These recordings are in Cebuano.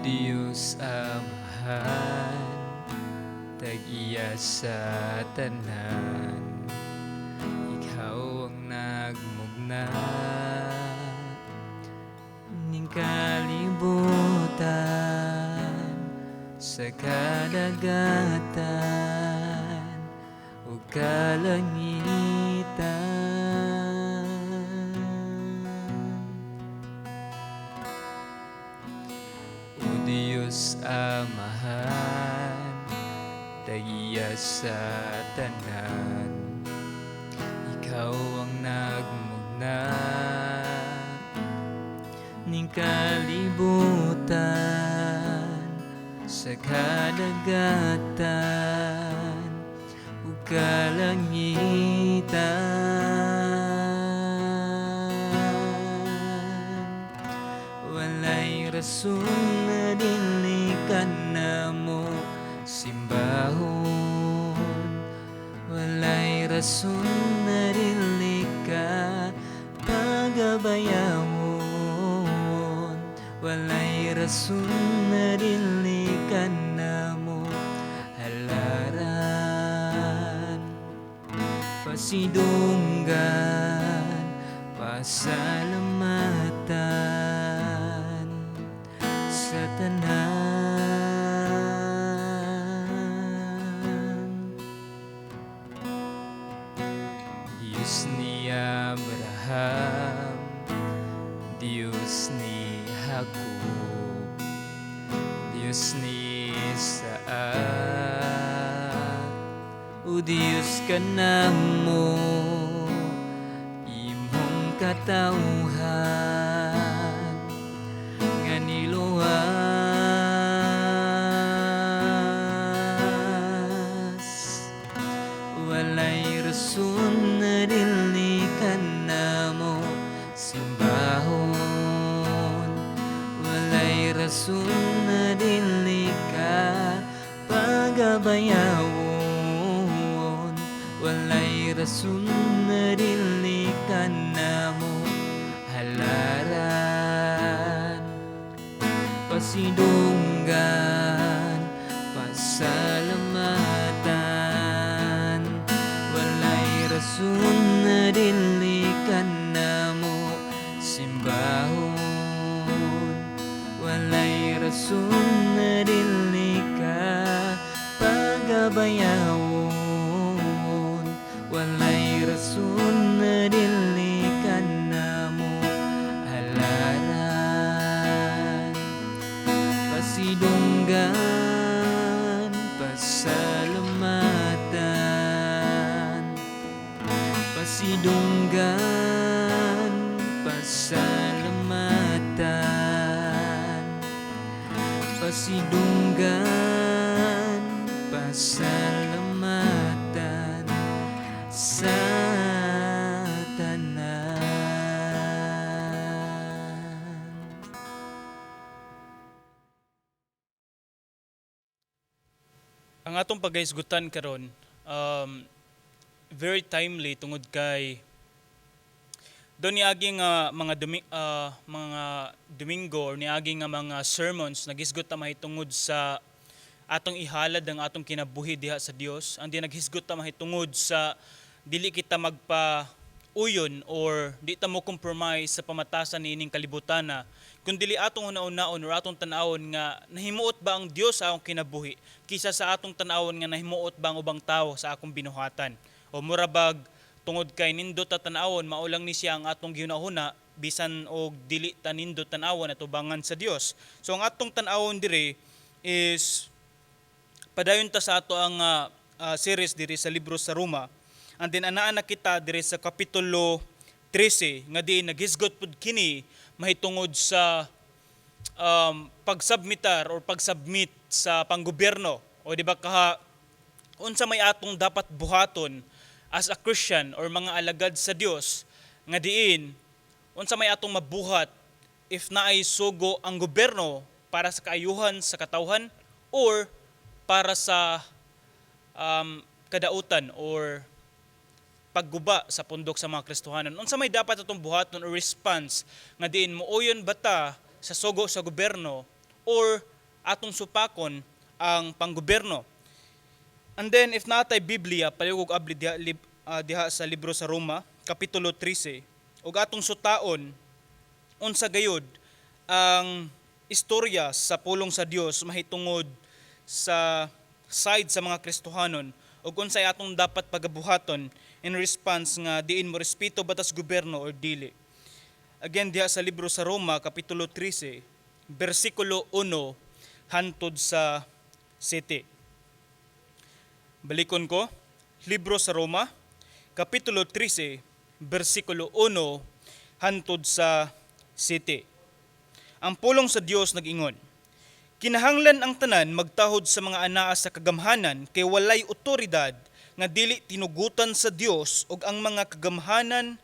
Diyos Amahan, tag-iya sa tanan, ikaw ang nagmugna ning kalibutan, sa kadagatan ug kalangitan. O Diyos Amahan, tag-iya sa tanan, ikaw ang nagmugna ning kalibutan, sa kadagatan ug kalangitan. Walay rason na dili ka namo simbahon, walay rason na dili ka pagabayawon, walay rason na dili ka namo halaran, pasidunggan, pasalamatan sa tanan. Diyos ni Abraham, Diyos ni Jacob, Diyos ni Isaac, o Diyos ka namo, imong katawhan nga niluwas. Walay rason na dili ka namo simbahon, walay rason na dili ka pagabayawon, walay rason na dili ka namo halaran, pasidunggan, pasalamatan. Walay rason na dili ka namo simbahon, walay rason na dili ka pagabayawon, walay rason na dili ka namo halaran, pasidunggan, pasalamatan, pasidunggan, pasalamatan, pasidunggan, pasalamatan sa tanan. Ang atong pagahisgutan karon very timely tungod kay do niagi nga mga Domingo or niagi nga mga sermons naghisgot ta mahitungod sa atong ihalad ang atong kinabuhi diha sa Dios. Ang di naghisgot ta mahitungod sa dili kita magpa uyon or di ta mo compromise sa pamatasan niining kalibutan na kun dili atong una-unaon or atong tan-awon nga nahimuot ba ang Dios sa akong kinabuhi kisa sa atong tan-awon nga nahimuot ba ang ubang tawo sa akong binuhatan. O mura bag tungod kay nindot ta tan-awon, mao lang ni siya ang atong gihuna-huna bisan og dili ta nindot tan-awon atubangan sa Dios. So ang atong tan-awon diri is padayon ta sa ato ang series diri sa libro sa Roma. And then anaa na kita diri sa kapitulo 13 nga diin naghisgot pud kini mahitungod sa pagsubmitar or pagsubmit sa panggobyerno. O di ba kaha unsa may atong dapat buhaton as a Christian or mga alagad sa Dios nga diin unsa may atong mabuhat if naay sugo ang gobyerno para sa kaayuhan sa katawhan or para sa kadautan or pagguba sa pundok sa mga Kristohanon. Unsa may dapat atong buhaton or response nga diin mooyon ba ta sa sugo sa gobyerno or atong supakon ang panggobyerno. And then if naa tay Biblia, palihog og abli diha, diha sa libro sa Roma, kapitulo 13, ug atong sutaon unsa gayud ang istorya sa pulong sa Dios mahitungod sa side sa mga Kristohanon ug unsay atong dapat pagabuhaton in response nga diin mo respeto ba tas gobyerno or dili. Again, diha sa libro sa Roma, kapitulo 13, bersikulo 1 hantod sa 7. Balikon ko, libro sa Roma, kapitulo 13, bersikulo 1 hantod sa 7. Ang pulong sa Dios nag-ingon, "Kinahanglan ang tanan magtahod sa mga anaa sa kagamhanan kay walay otoridad nga dili tinugutan sa Dios ug ang mga kagamhanan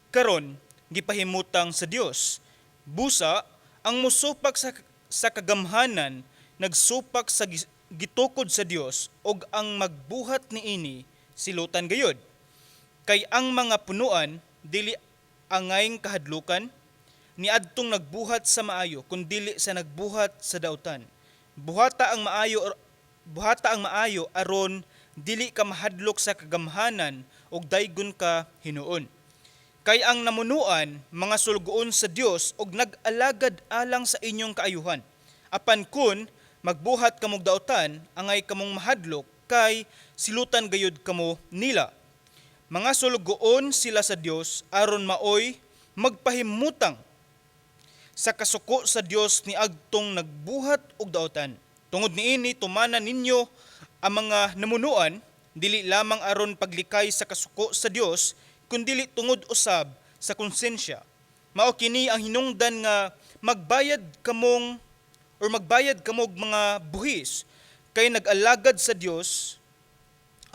karon gipahimutang sa Dios. Busa ang musupak sa kagamhanan nagsupak sa gitukod sa Dios ug ang magbuhat niini silutan gayud. Kay ang mga punuan dili angayng kahadlukan niadtong nagbuhat sa maayo kundili sa nagbuhat sa dautan. Buhata ang maayo aron dili ka mahadlok sa kagamhanan ug daygon ka hinuon. Kay ang namunuan mga sulugoon sa Dios ug nag-alagad alang sa inyong kaayuhan. Apan kun magbuhat kamog dautan, angay kamong mahadlok kay silutan gayud kamo nila. Mga sulugoon sila sa Dios aron maoy magpahimutang sa kasuko sa Dios niadtong nagbuhat og dautan. Tungod niini, tumana ninyo ang mga namunuan, dili lamang aron paglikay sa kasuko sa Dios kundili tungod usab sa konsensya. Mao kini ang hinungdan nga magbayad kamong or magbayad kamog mga buhis kay nag-alagad sa Dios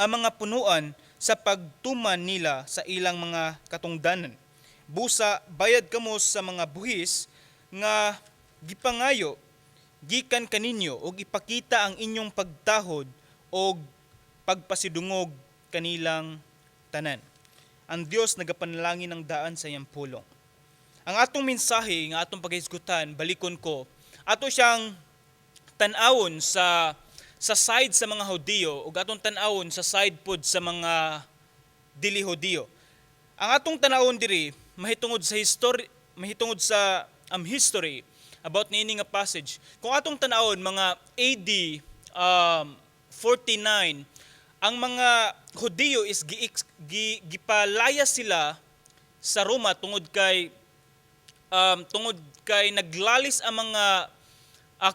ang mga punuan sa pagtuman nila sa ilang mga katungdanan. Busa bayad kamo sa mga buhis nga gipangayo gikan kaninyo ug ipakita ang inyong pagtahod og pagpasidungog kanilang tanan." Ang Dios nagapanalangin ng daan sa iyang pulong. Ang atong mensahe nga atong paghisgutan, balikon ko, ato siyang tan-awon sa side sa mga Hudiyo ug atong tan-awon sa side pod sa mga dili Hudiyo. Ang atong tan-awon diri mahitungod sa history, mahitungod sa history about niini nga passage. Kung atong tan-awon, mga AD 49, ang mga Hudiyo is gipalaya sila sa Roma tungod kay naglalis ang mga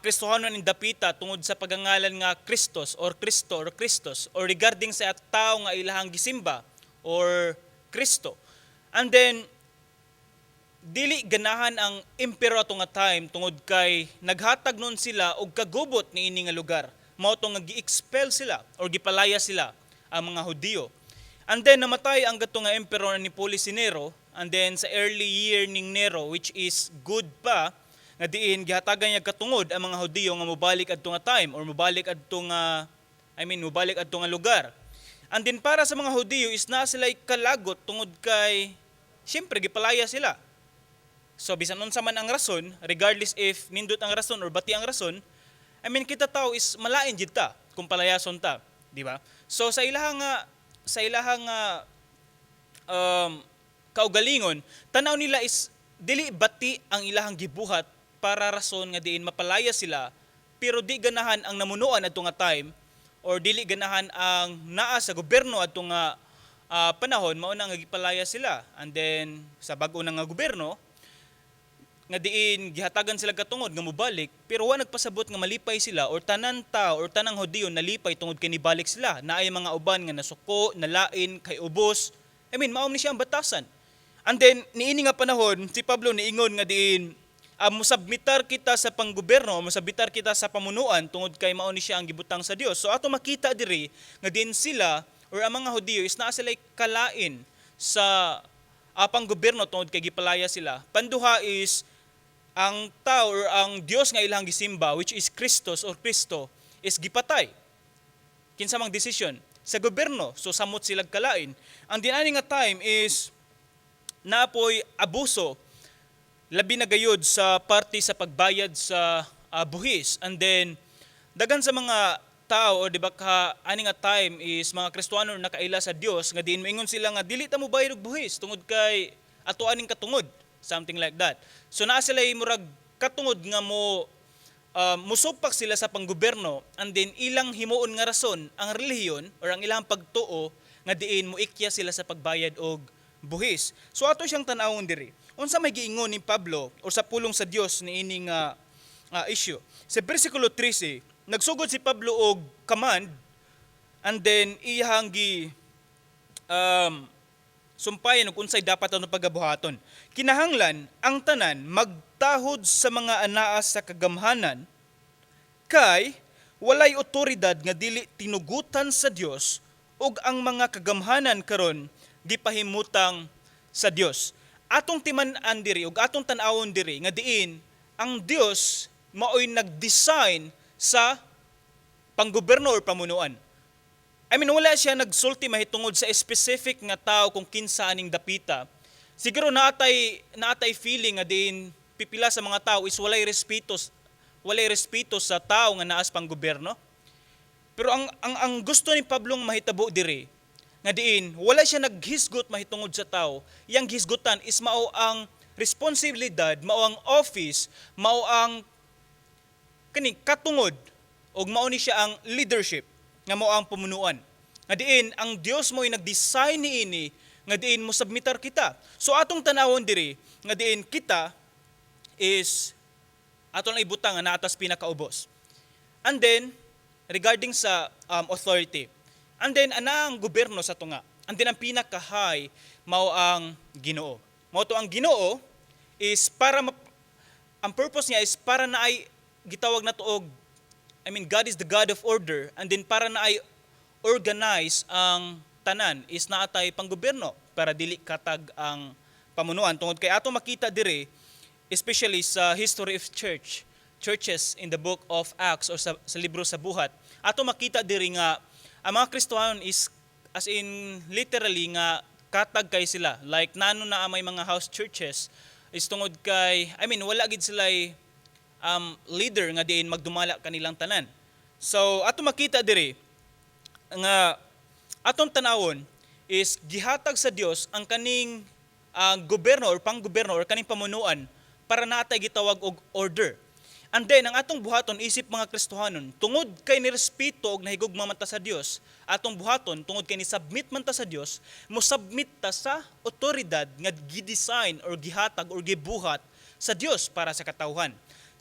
Kristohanon ning dapita tungod sa pagangalan nga Christos or Kristo or Christos or regarding sa tao nga ilahang gisimba or Kristo. And then dili ganahan ang emperor ato nga time tungod kay naghatag noon sila og kagubot niini nga lugar. Mao to nga gi-expel sila or gipalaya sila ang mga Hudiyo. And then namatay ang gato nga emperor ni Polis si Nero, and then sa early year ning Nero, which is good pa nga diin gihatagan niya katungod ang mga Hudiyo nga mobalik adto nga time or mobalik adto nga, I mean, mobalik adto nga lugar. And then para sa mga Hudiyo is naa sila kalagot tungod kay syempre gipalaya sila. So bisan unsa man ang rason, regardless if nindot ang rason or bati ang rason, I mean, kita tao is malain jud ta kung palayason ta, di ba? So sa ilahang kaugalingon, tanaw nila is dili bati ang ilahang gibuhat para rason nga diin mapalaya sila, pero di ganahan ang namunuan adto nga time or dili ganahan ang naa sa gobyerno adto nga panahon, mao na nga gipalaya sila. And then sa bag-o na nga gobyerno nga diin gihatagan sila katungod nga mobalik, pero wa nagpasabot nga malipay sila or tanan tao or tanang Hudiyo nalipay tungod kay nibalik sila. Naay mga uban nga nasuko, nalain kay ubos. I mean, mao ni siya ang batasan. And then niini nga panahon si Pablo niingon nga diin musabmitar kita sa panggobyerno, musabmitar kita sa pamunuan tungod kay mao ni siya ang gibutang sa Dios. So ato makita diri nga diin sila or ang mga Hudiyo is naa sila kalain sa panggobyerno tungod kay gipalaya sila. Panduha is ang tao or ang Dios nga ilang gisimba, which is Christos or Kristo, is gipatay. Kinsa mang desisyon sa gobyerno, so samot sila kalain. Ang dinani nga time is naa poy abuso, labi na gayud sa party sa pagbayad sa buhis. And then daghan sa mga tao o di ba ka ani nga time is mga Kristohano nakaila sa Dios nga diin moingon sila nga dili ta mo bayad og buhis tungod kay ato aning katungod, something like that. So naa sila murag katungod nga mo musupak sila sa panggobyerno, and then ilang himuon nga rason ang relihiyon or ang ilang pagtuo nga diin moikya sila sa pagbayad og buhis. So ato siyang tan-awon diri. Unsa may giingon ni Pablo or sa pulong sa Dios niini nga issue? Sa bersikulo 13, nagsugod si Pablo og command and then iyang gi sumpayan ug unsay dapat ato pagabuhaton. Kinahanglan ang tanan magtahod sa mga anaa sa kagamhanan kay walay otoridad nga dili tinugutan sa Dios ug ang mga kagamhanan karon gipahimutang sa Dios. Atong timan-an diri ug atong tan-awon diri nga diin ang Dios maoy nag-design sa panggobyerno or pamunuan. I mean, wala siya nagsulti mahitungod sa specific nga tao kung kinsa aning dapita. Siguro naatay feeling nga diin pipila sa mga tao is walay respeto sa tao nga naas panggobyerno. Pero ang gusto ni Pablo nga mahitabo diri nga diin wala siya naghisgot mahitungod sa tao. Iyang hisgutan is mao ang responsibilidad, mao ang office, mao ang kani katungod ug mao ni siya ang leadership nga mao ang pamunuan. Nga diin ang Dios mo'y nag-design niini nga diin mo submitar kita. So atong tanawon diri nga diin kita is ato lang ibutang nga naa tas pinakaubos. And then regarding sa authority. And then ana ang gobyerno sa tunga. And then ang pinaka-high mao ang Ginoo. Mao to ang Ginoo is para ang purpose niya is para naay gitawag na og, I mean, God is the God of order, and then para naay organize ang tanan is naatay panggobyerno para dili katag ang pamunuan, tungod kay ato makita diri, especially sa history of churches in the Book of Acts or sa libro sa Buhat, ato makita diri nga ang mga Kristohanon is as in literally nga katag kay sila, like nano na may mga house churches is tungod kay, I mean, wala gid sila leader nga diin magdumala kanilang tanan. So ato makita diri nga atong tanawon is gihatag sa Dios ang kaning gobyerno or panggobyerno or kaning pamunuan para naatay gitawag og order. And then ang atong buhaton isip mga Kristohanon, tungod kay nirespeto og nahigugma man ta sa Dios, atong buhaton, tungod kay ni submit man ta sa Dios, mo submit ta sa otoridad nga gi-design or gihatag or gibuhat sa Dios para sa katawhan.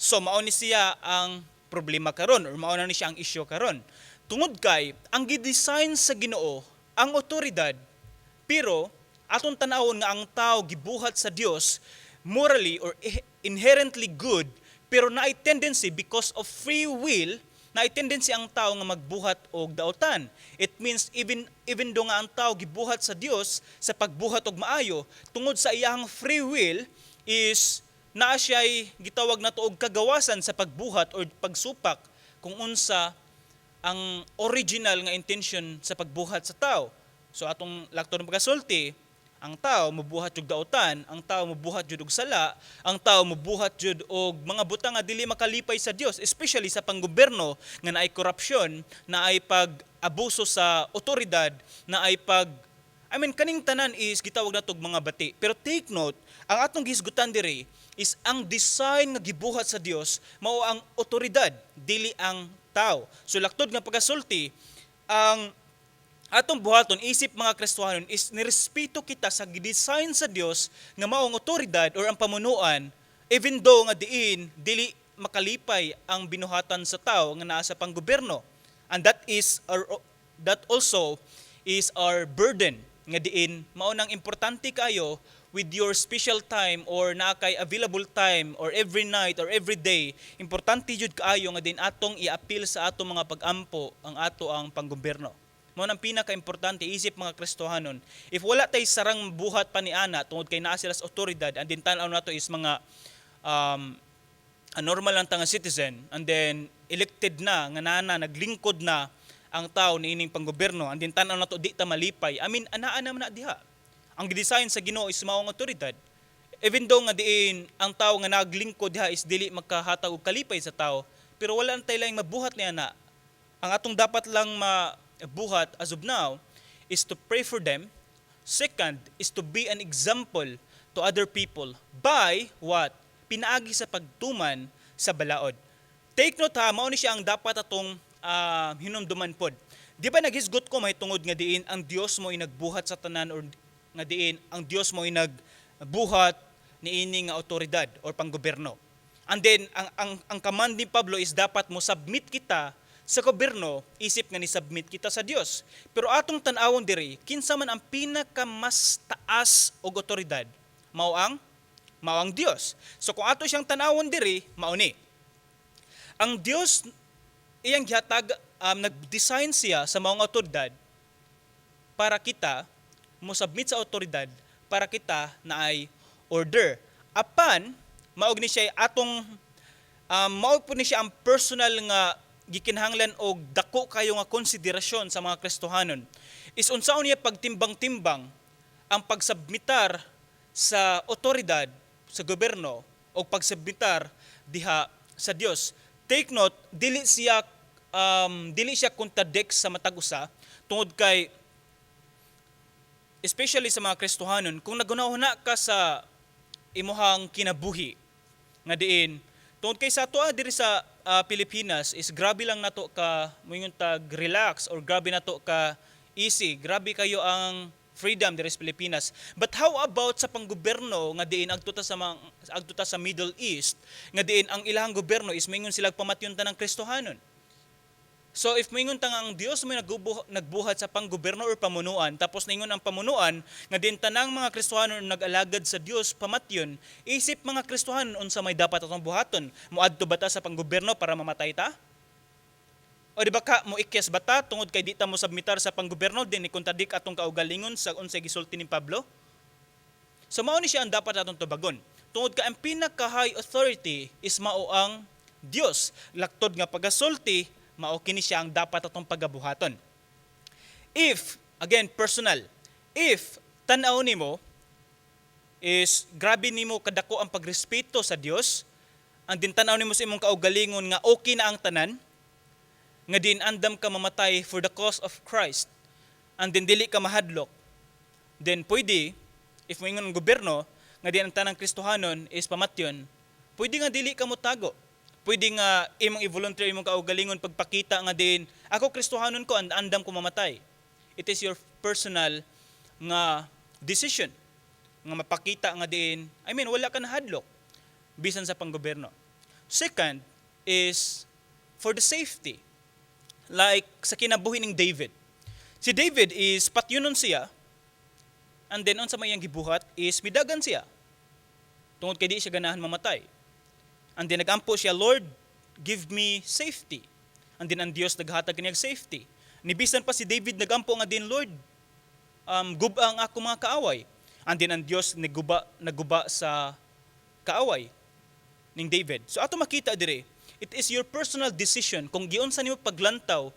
So mao ni siya ang problema karon or mao na ni siya ang issue karon. Tungod kay ang gi-design sa Ginoo ang otoridad, pero atong tan-awon nga ang tao gibuhat sa Dios morally or inherently good, pero naay tendency because of free will, naay tendency ang tao nga magbuhat og daotan. It means even though nga ang tao gibuhat sa Dios sa pagbuhat og maayo, tungod sa iyang free will is naa siya'y gitawag nato og kagawasan sa pagbuhat or pagsupak kung unsa ang original nga intention sa pagbuhat sa tao. So atong lakto ng pagkasulti, ang tao mubuhat jud daotan, ang tao mubuhat jud og sala, ang tao mubuhat jud og mga butang nga dili makalipay sa Dios, especially sa panggobyerno nga naay korupsyon, naay pag-abuso sa otoridad, naay pag, I mean, kaning tanan is gitawag natog mga bati. Pero take note, ang atong gisgutan diri is ang design nga gibuhat sa Dios mao ang otoridad, dili ang tao. So laktod nga pagkasulti, ang atong buhaton isip mga Kristohanon is nirespeto kita sa gidesign sa Dios nga mao ang otoridad or ang pamunuan, even though nga diin dili makalipay ang binuhatan sa tao nga naa sa panggobyerno. And that also is our burden nga diin mao nang importante kayo with your special time or naa kay available time or every night or every day, importante jud kaayo nga din atong i-appeal sa atong mga pag-ampo ang ato ang panggobyerno. Mao nang pinaka-importante isip mga Kristohanon. If wala tay sarang buhat pa ni ana tungod kay naa sila sa otoridad, and din tan-aw nato is mga a normal lang ta nga citizen, and then elected na nga nana naglingkod na ang tao niining panggobyerno, and then tan-aw nato di ta malipay. I mean, anaa naman na diha. Ang gidesign sa Ginoo is mao ang otoridad. Even though nga diin ang tao nga naglingkod diha is dili makahatag og kalipay sa tao, pero wala na tay laing mabuhat niya na. Ang atong dapat lang mabuhat as of now is to pray for them. Second is to be an example to other people by what? Pinaagi sa pagtuman sa balaod. Take note ha, mao ni siya ang dapat atong hinumduman pod. Di ba naghisgot ko mahitungod nga diin ang Dios mo nagbuhat sa tanan or nga diin ang Dios mo nagbuhat niini nga otoridad or panggobyerno? And then ang command ni Pablo is dapat mo submit kita sa gobyerno isip nga ni submit kita sa Dios. Pero atong tan-awon diri, kinsa man ang pinaka mas taas og otoridad? Mao ang Dios. So kung ato siyang tan-awon diri, mao ni. Ang Dios iyang gihatag, nag-design siya sa maong otoridad para kita mo submit sa otoridad para kita naay order. Apan mao ni siya atong mao po ni siya ang personal nga gikinahanglan og dako kayo nga konsiderasyon sa mga Kristohanon is unsaon niya pagtimbang-timbang ang pagsubmitar sa otoridad sa gobyerno o pagsubmitar diha sa Dios. Take note, dili siya contradict sa matag usa tungod kay especially sa mga Kristohanon, kung nagunahuna ka sa imuhang kinabuhi nga diin tungod kay sa atoa diri sa Pilipinas is grabe lang nato ka moingon tag relax or grabe nato ka easy, grabe kayo ang freedom diri sa Pilipinas. But how about sa panggobyerno nga diin agto ta sa Middle East nga diin ang ilahang gobyerno is moingon sila pamatyon ta ng Kristohanon? So if moingon ta nga ang Dios may nagbuhat sa panggobyerno or pamunuan, tapos ningon ang pamunuan nga din tanang mga Kristohanon nag-alagad sa Dios pamatyon, isip mga Kristohanon, unsa may dapat atong buhaton? Moadto ba ta sa panggobyerno para mamatay ta? O di ba ka mo ikyas ba ta tungod kay di ta mo submitar sa panggobyerno, din ni kontradik atong kaugalingon sa unsay gisulti ni Pablo? So mao ni siya ang dapat atong tubagon. Tungod ka ang pinaka high authority is mao ang Dios. Laktod nga pagasulti, mao kini siya ang dapat atong pagabuhaton. If, again, personal, if tan-aw nimo is grabe nimo kadako ang pagrespeto sa Dios, ang din tan-aw nimo sa imong kaugalingon nga okay na ang tanan, nga din andam ka mamatay for the cause of Christ, and din dili ka mahadlok, then pwede, if moingon ang gobyerno, nga di ang tanang Kristohanon is pamatyon, pwede nga dili ka motago. Pwede nga imong i-volunteer imong kaugalingon pagpakita nga din, ako, Kristohanon ko, and andam ko mamatay. It is your personal nga decision nga mapakita nga din, I mean, wala ka nahadlok bisan sa panggobyerno. Second is for the safety. Like sa kinabuhi ning David. Si David is patyunon siya, and then unsa may iyang gibuhat is midagan siya. Tungod kay di siya ganahan mamatay. And then nagampo siya, "Lord, give me safety." And then ang Dios naghatag kaniya safety. Nibisan pa si David nagampo nga din, "Lord, guba ang ako mga kaaway." And then ang Dios nagguba sa kaaway ning David. So ato makita dire, it is your personal decision kung giunsa nimo paglantaw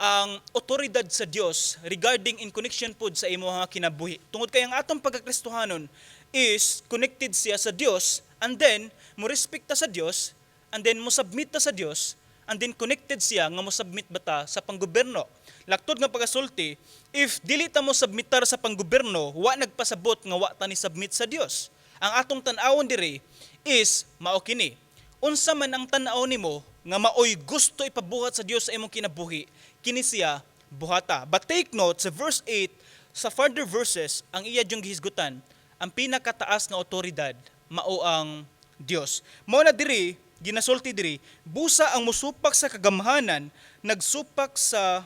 ang otoridad sa Dios regarding in connection pod sa imong mga kinabuhi. Tungod kay ang atong pagkakristohanon is connected siya sa Dios, and then mo respekta sa Dios, and then mo submit ta sa Dios, and then connected siya nga mo submit ba ta sa panggobyerno. Laktod nga pagasulti, if dili ta mo submitar sa panggobyerno, wa nagpasabot nga wa ta ni submit sa Dios. Ang atong tan-awon diri is mao kini. Unsa man ang tan-aw nimo nga maoy gusto ipabuhat sa Dios sa imong kinabuhi, kini siya buhata. But take note sa verse 8, sa further verses, ang iya yung gihisgutan, ang pinakataas nga otoridad mao ang Dios. Mao na diri ginasulti diri, busa ang musupak sa kagamhanan nagsupak sa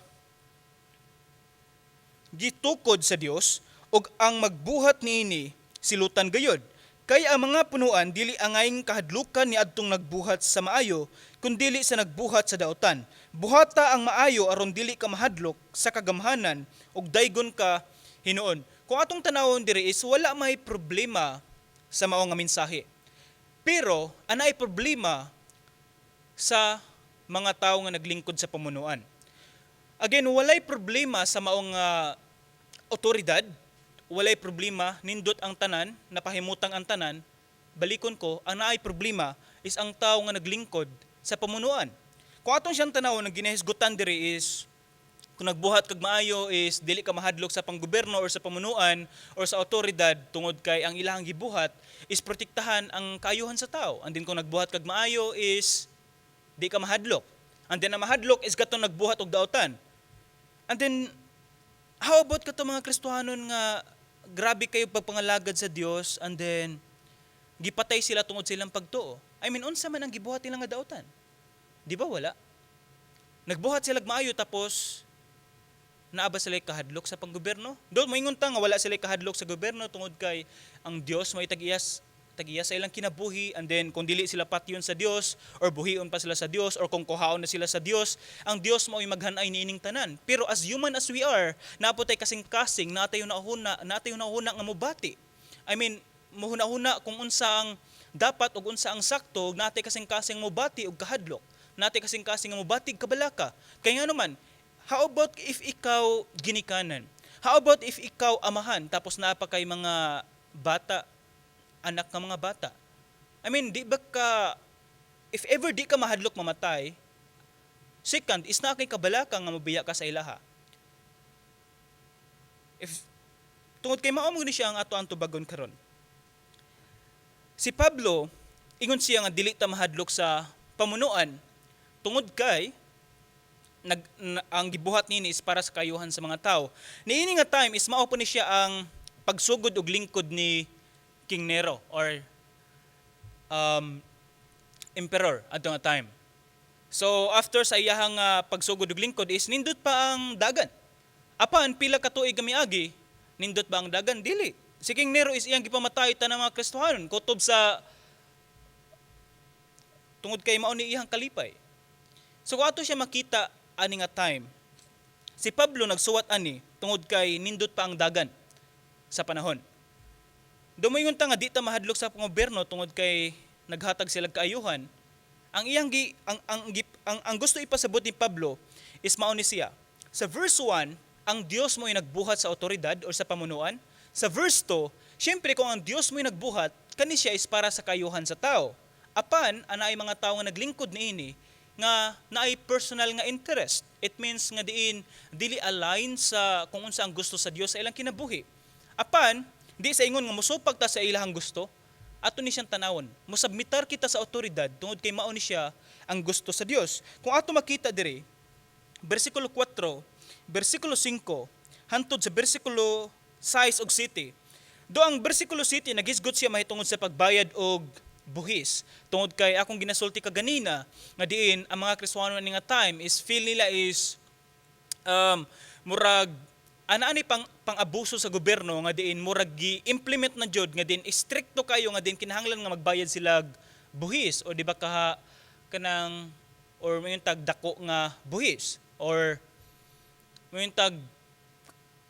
gitukod sa Dios, ug ang magbuhat niini silutan gayod. Kay ang mga punuan dili angayng kahadlukan ni adtong nagbuhat sa maayo, kundili sa nagbuhat sa dautan. Buhata ang maayo aron dili ka mahadlok sa kagamhanan ug daygon ka hinuon. Kung atong tanawon diri is wala may problema sa mao nga mensahe. Pero anay problema sa mga tao nga naglingkod sa pamunuan. Again, walay problema sa maong otoridad walay problema, nindot ang tanan, napahimutang ang tanan. Balikon ko, ang naay problema is ang tao nga naglingkod sa pamunuan. Kung atong siyang tanaw, ang ginahisgutan diri is kung nagbuhat kag maayo is dili ka mahadlok sa panggobyerno or sa pamunuan or sa otoridad tungod kay ang ilahang gibuhat is protektahan ang kaayuhan sa tao. And then kung nagbuhat kag maayo is di ka mahadlok. And then ang mahadlok is katong nagbuhat og daotan. And then how about kato mga Kristohanon nga grabe kayo pagpangalagad sa Dios and then gipatay sila tungod sa ilang pagtuo? I mean, unsa man ang gibuhat nila nga daotan? Di ba wala? Nagbuhat sila maayo, tapos naa ba sila kahadlok sa panggobyerno? Do moingon ta nga wala sila kahadlok sa gobyerno tungod kay ang Dios may tag-iya sa ilang kinabuhi, and then kung dili sila patyon sa Dios or buhion pa sila sa Dios or kung kuhaon na sila sa Dios, ang Dios mao'y maghanay niining tanan. Pero as human as we are, naa po tay kasing-kasing, naa tay hunahuna nga mobati. I mean, muhuna-huna kung unsa ang dapat ug unsa ang sakto, naa tay kasing-kasing mobati og kahadlok. Naa tay kasing-kasing nga mobati og kabalaka. Kay nga naman, how about if ikaw ginikanan? How about if ikaw amahan tapos naa pa kay mga bata, anak nga mga bata? I mean, di ba ka, if ever di ka mahadlok mamatay, second is naa kay kabalaka nga mobiya ka sa ilaha. If tungod kay mao mo ni siya ang ato ang tubagon karon. Si Pablo, ingon siya nga dili ta mahadlok sa pamunuan tungod kay ang gibuhat nini is para sa kaayuhan sa mga tao. Niini nga time is mao po ni siya ang pagsugod og lingkod ni King Nero or emperor adto nga time. So after sa iyahang pagsugod og lingkod is nindot pa ang dagan. Apan pila ka tuig miagi, nindot ba ang dagan? Dili. Si King Nero is iyang gipamatay tanang mga Kristohanon kutob sa tungod kay mao ni iyang kalipay. So kung ato siya makita ani nga time, si Pablo nagsuwat ani tungod kay nindot pa ang dagan sa panahon. Dumoingon ta nga di ta mahadlok sa gobyerno tungod kay naghatag sila kaayuhan. Ang iyang gi, ang gusto ipasabot ni Pablo is mao ni siya. Sa verse 1, ang Dios mo ay nagbuhat sa otoridad or sa pamunuan. Sa verse 2, syempre kung ang Dios mo ay nagbuhat, kani siya is para sa kaayuhan sa tao. Apan, anaay mga tao nga naglingkod niini nga naay personal nga interest. It means nga diin dili align sa kung unsa ang gusto sa Dios sa ilang kinabuhi. Apan, di sa ingon nga musupag ta sa ilahang gusto, ato ni siyang tanawon. Musubmitar kita sa otoridad tungod kay mao ni siya ang gusto sa Dios. Kung ato makita diri, bersikulo 4, bersikulo 5, hantod sa bersikulo 6 ug 7. Do ang bersikulo 7 nagisgot siya mahitungod sa pagbayad og buhis. Tungod kay akong ginasulti kaganina nga diin ang mga Kristohano ani nga time is feel nila is murag ana ani pang pang-abuso sa gobyerno nga diin murag gi-implement na jud nga diin istrikto kayo nga diin kinahanglan nga magbayad sila buhis o di ba kaha kanang or mayon tag dako nga buhis or mayon tag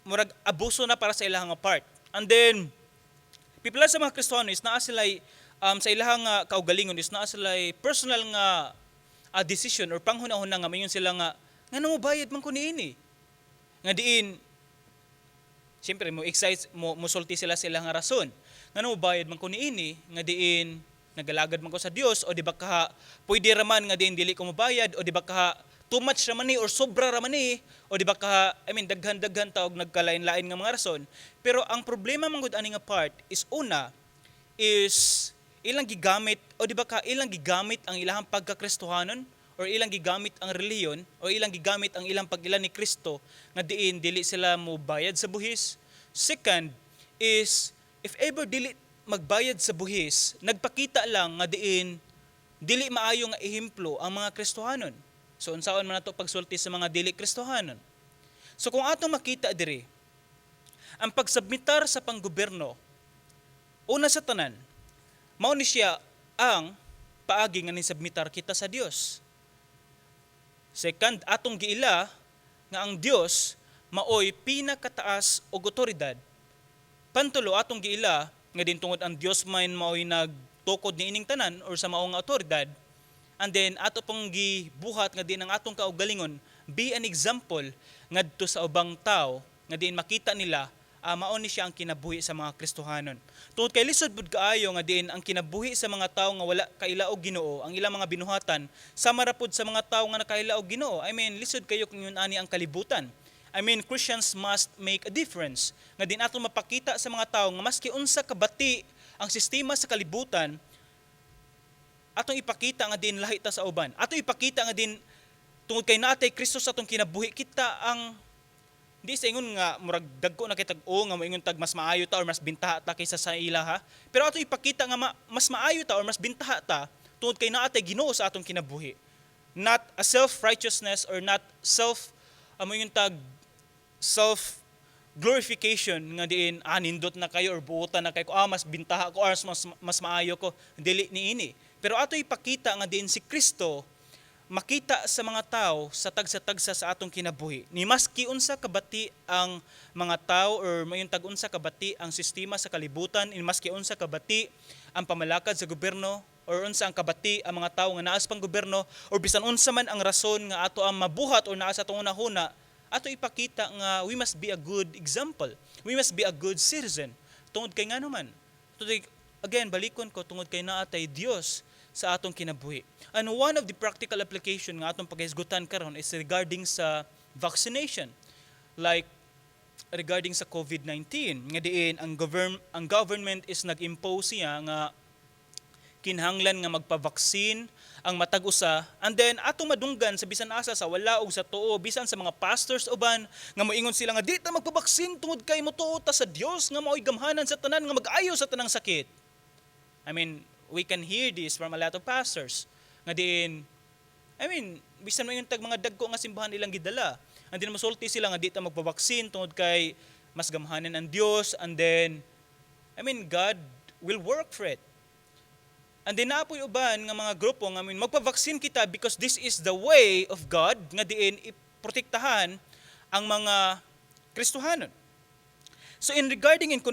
murag abuso na para sa ilahang nga part. And then pipila sa mga Kristiyano is naa sila sa ilahang nga kaugalingon is naa sila personal nga decision or panghuna-huna nga mayon sila nga ngano mo bayad man ko niini, nga diin siyempre mo excite mo, musulti sila sila nga rason, ngano mo bayad man ko niini nga diin nagalagad man ko sa Dios, o di ba kaha pwede raman nga diin dili ko mobayad, o di ba kaha too much raman ni or sobra raman ni, o di ba kaha, I mean, daghan-daghan ta og nagkalain-lain nga mga rason. Pero ang problema man gud ani nga part is, una is ilang gigamit o di ba ka ilang gigamit ang ilahang pagkakristohanon or ilang gigamit ang relihiyon o ilang gigamit ang ilang pag-ila ni Kristo nga diin dili sila mo bayad sa buhis. Second is, if ever dili magbayad sa buhis, nagpakita lang nga diin dili maayo nga ehemplo ang mga Kristohanon. So unsaon man nato pagsulti sa mga dili Kristohanon? So kung atong makita diri, ang pagsubmitar sa panggobyerno, una sa tanan, mao ni siya ang paagi nga nisubmitar kita sa Dios. Second, atong giila nga ang Dios maoy pinakataas og otoridad. Pantulo, atong giila nga din tungod ang Dios man maoy nagtukod niining tanan or sa mao nga otoridad, and then ato pong gibuhat nga din ang atong kaugalingon be an example ngadto sa ubang tao nga diin makita nila Mao ni siya ang kinabuhi sa mga Kristohanon. Tungod kay lisod pud kaayo nga diin ang kinabuhi sa mga tawo nga wala kaila og Ginoo, ang ilang mga binuhatan sama ra pud sa mga tawo nga nakaila og Ginoo. I mean, lisod kayo kung ingon ani ang kalibutan. I mean, Christians must make a difference. Nga diin ato mapakita sa mga tawo nga maski unsa kabati ang sistema sa kalibutan, atong ipakita nga diin lahi ta sa uban. Atong ipakita nga diin tungod kay naa tay Kristo sa atong kinabuhi, kita ang di sa ingon nga murag dagko na kitag o nga moingon tag mas maayo ta or mas bintaha ta kaysa sa ila ha. Pero ato ipakita nga mas maayo ta or mas bintaha ta tungod kay naa tay Ginoo sa atong kinabuhi. Not a self-righteousness or not self moingon tag self glorification nga diin nindot na kayo or buotan na kayo, mas bintaha ko or mas maayo ko, dili niini. Pero ato ipakita nga diin si Kristo makita sa mga tao sa tagsa-tagsa sa atong kinabuhi. Ni maski unsa kabati ang mga tao or mayon tag unsa kabati ang sistema sa kalibutan, ni maski unsa kabati ang pamalakad sa gobyerno or unsa ang kabati ang mga tao nga naa sa panggobyerno or bisan unsa man ang rason nga ato ang mabuhat or naa sa atong hunahuna, ato ipakita nga we must be a good example. We must be a good citizen. Tungod kay ngano man? Tungod, again, balikon ko, tungod kay naa tay Dios sa atong kinabuhi. And one of the practical application nga atong paghisgutan karon is regarding sa vaccination. Like regarding sa COVID-19 nga diin ang government is nag-impose siya nga kinahanglan nga magpa-vaccine ang matag usa, and then atong madunggan sa bisan asa, sa wala og sa tuo, bisan sa mga pastors uban nga moingon sila nga di ta magpa-vaccine tungod kay motuo ta sa Dios nga mao'y gamhanan sa tanan, nga mag-ayo sa tanang sakit. I mean, we can hear this from a lot of pastors nga diin, I mean, bisan moingon tag mga dagko nga simbahan ilang gidala and then mosulti sila nga di ta magpa-vaccine tungod kay mas gamhanan ang Dios, and then, I mean, God will work for it. And then naa poy uban nga mga grupo nga, I mean, magpa-vaccine kita because this is the way of God nga diin iprotektahan ang mga Kristohanon. So in regarding in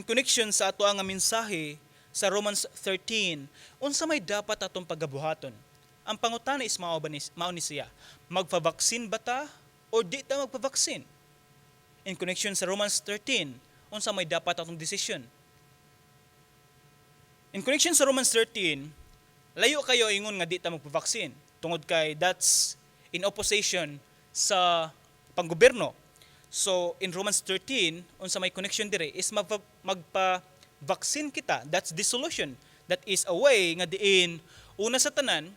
connection sa ato ang mensahe sa Romans 13, unsa may dapat atong pagabuhaton? Ang pangutana is mao ni siya: magpa-vaccine ba ta or di ta magpa-vaccine? In connection sa Romans 13, unsa may dapat atong desisyon? In connection sa Romans 13, layo kayo ingon nga di ta magpa-vaccine tungod kay that's in opposition sa panggobyerno. So in Romans 13, unsa may connection dire is magpa-vaccine kita. That's the solution. That is a way nga diin una sa tanan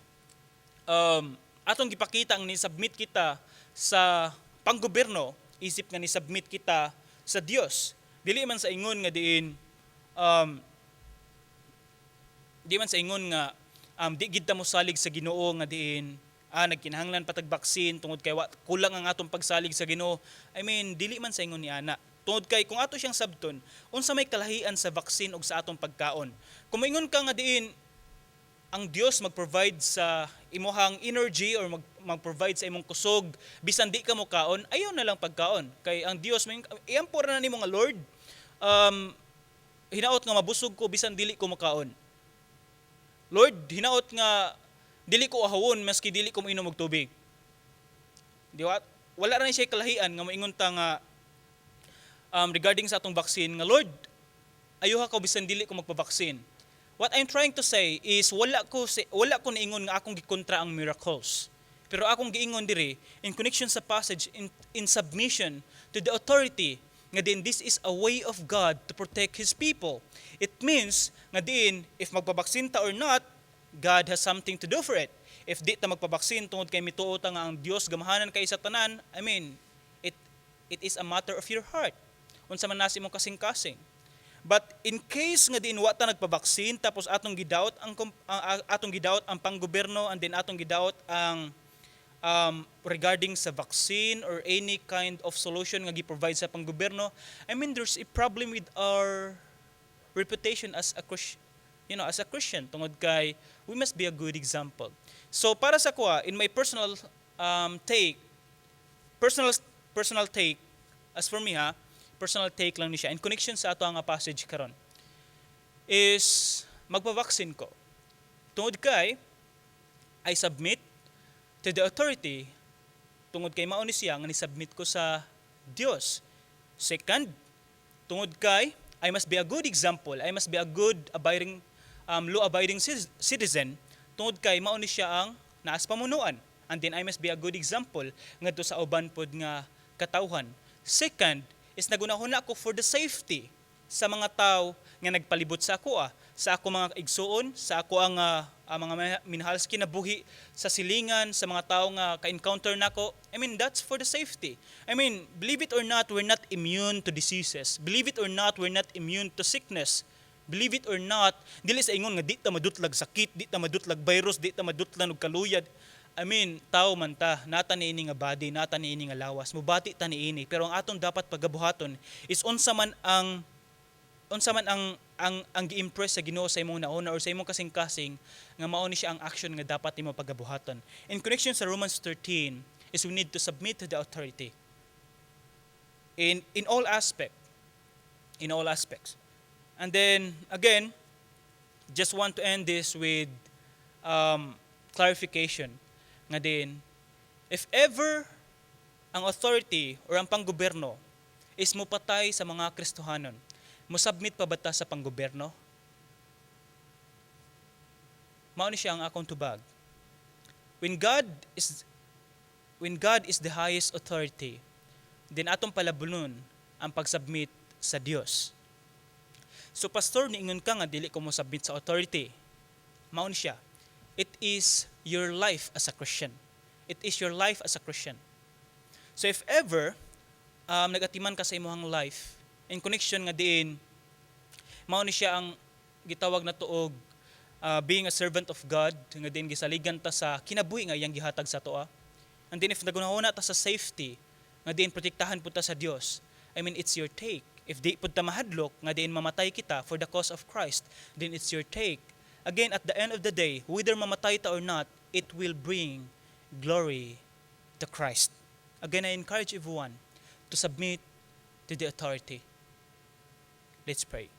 atong gipakita ang ni-submit kita sa panggobyerno isip nga ni-submit kita sa Dios. Dili man sa ingon nga diin di man sa ingon nga di gid ta mosalig sa Ginoo nga diin nagkinahanglan pa tag vaccine tungod kay kulang ang atong pagsalig sa Ginoo. I mean, dili man sa ingon ni ana. Tungod kay kung ato siyang sabton, unsa may kalahian sa vaccine ug sa atong pagkaon? Kung moingon ka nga diin ang Dios mag-provide sa imuhang energy or mag-provide sa imong kusog bisan di ka mo kaon, ayaw na lang pagkaon. Kay ang Dios may iampo ra na nimo nga, "Lord, hinaot nga mabusog ko bisan dili ko makaon. Lord, hinaot nga dili ko ahawon maski dili ko moinom og tubig." Di ba? Wala ra ni siya kalahian nga moingon ta nga regarding sa atong vaccine nga, "Lord, ayuha ko bisan dili ko magpa-vaccine." What I'm trying to say is wala ko niingon nga akong gikontra ang miracles. Pero akong giingon diri in connection sa passage in submission to the authority nga diin this is a way of God to protect His people. It means nga diin if magpabaksin ta or not, God has something to do for it. If di ta magpabaksin tungod kay mituo ta nga ang Dios gamhanan kay sa tanan, I mean, it is a matter of your heart. Unsa man nasi imong kasing-kasing. But in case nga diin wa ta nagpabaksin tapos atong gidaot ang panggobyerno and then atong gidaot ang regarding sa vaccine or any kind of solution nga gi-provide sa panggobyerno, I mean, there's a problem with our reputation as a Christian tungod kay we must be a good example. So para sa kuha, in my personal take, personal take, as for me ha, personal take lang ni siya in connection sa ato nga passage karon is magpa-vaccine ko. Tungod kay I submit to the authority, tungod kay mao ni siya nga ni-submit ko sa Dios. Second, Tungod kay I must be a good example, I must be a good abiding law abiding citizen tungod kay mao ni siya ang naas pamunuan. And then I must be a good example ngadto sa uban pod nga katawhan. Second is nagunahuna ko for the safety sa mga tao nga nagpalibot sa ako, sa ako mga igsuon, sa ako ang mga minahal sa kinabuhi, sa silingan, sa mga tao nga ka-encounter nako. I mean, that's for the safety. I mean, believe it or not, we're not immune to diseases. Believe it or not, we're not immune to sickness. Believe it or not, dili sa ingon nga di ta madutlag sakit, di ta madutlag virus, di ta madutlan og kaluyad. I mean, tao man ta, nata niini nga body, nata niini nga lawas, mubati ta niini. Pero ang atong dapat pagabuhaton is unsa man ang gi-impress sa Ginoo sa imong nauna or sa imong kasing-kasing nga mao ni siya ang action nga dapat nimo pagabuhaton. In connection sa Romans 13 is we need to submit to the authority in all aspect, in all aspects. And then again, just want to end this with clarification nga din, if ever ang authority or ang panggobyerno is mupatay sa mga Kristohanon, musubmit pa ba ta sa panggobyerno? Mao ni siya ang akong tubag. When God is the highest authority, then atong palabunon ang pagsubmit sa Dios. So, "Pastor, niingon ka nga dili ko mo submit sa authority." Mao ni siya. It is your life as a Christian. It is your life as a Christian. So if ever nagatiman ka sa imong life in connection nga diin mao ni siya ang gitawag na tuog being a servant of God nga diin gisaligan ta sa kinabuhi nga iyang gihatag sa atoa. And then if nagunahuna ta sa safety nga diin protektahan pud ta sa Dios. I mean, it's your take. If di pud ta mahadlok nga diin mamatay kita for the cause of Christ, then it's your take. Again, at the end of the day, whether mamatay ta or not, it will bring glory to Christ. Again, I encourage everyone to submit to the authority. Let's pray.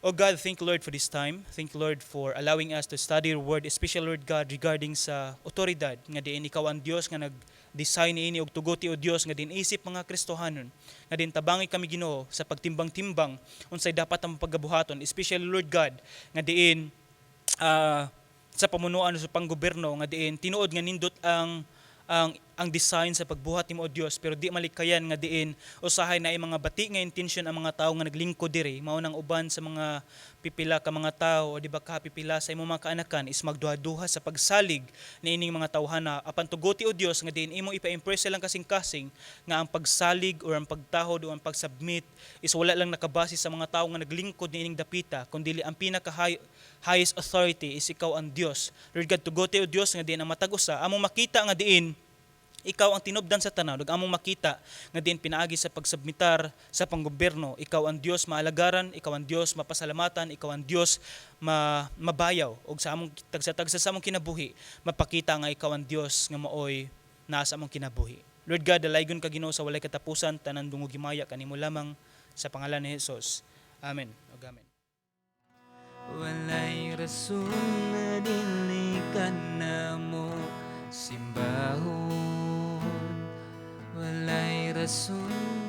Oh God, thank you, Lord, for this time. Thank you, Lord, for allowing us to study your word, especially, Lord God, regarding sa otoridad nga diin ikaw ang Dios nga nag-design niini og tuguti, o Dios, nga diin isip mga Kristohanon nga diin tabangi kami, Ginoo, sa pagtimbang-timbang unsay dapat ang pagabuhaton, especially, Lord God, nga diin sa pamunuan sa panggobyerno nga diin tinuod nga nindot ang design sa pagbuhat nimo, o Dios, pero di malikayan nga diin usahay na mga bati nga intention ang mga tawo nga naglingkod diri. Mao nang uban sa mga pipila ka mga tawo o di ba ka pipila sa imong mga kaanakan is magduha-duha sa pagsalig niining mga tawhana. Apan tuguti, o Dios, nga diin imong ipa-impress silang kasing-kasing nga ang pagsalig or ang pagtahod o ang pagsubmit is wala lang nakabase sa mga tawo nga naglingkod niining dapita, kundi ang pinaka highest authority is ikaw ang Dios. Lord God, tuguti, o Dios, nga diin ang matag usa among makita nga diin ikaw ang tinubdan sa tanan ug among makita nga diin pinaagi sa pagsubmitar sa panggobyerno, ikaw ang Dios maalagaran, ikaw ang Dios mapasalamatan, ikaw ang Dios mabayaw ug sa among tagsa-tagsa sa among kinabuhi mapakita nga ikaw ang Dios nga maoy naa sa among kinabuhi. Lord God, dalaygon ka, Ginoo, sa walay katapusan. Tanan dungog, himaya kanimo lamang, sa pangalan ni Jesus. Amen. Ug amen. Walay rason na dili ka namo simbahon. Walay rason.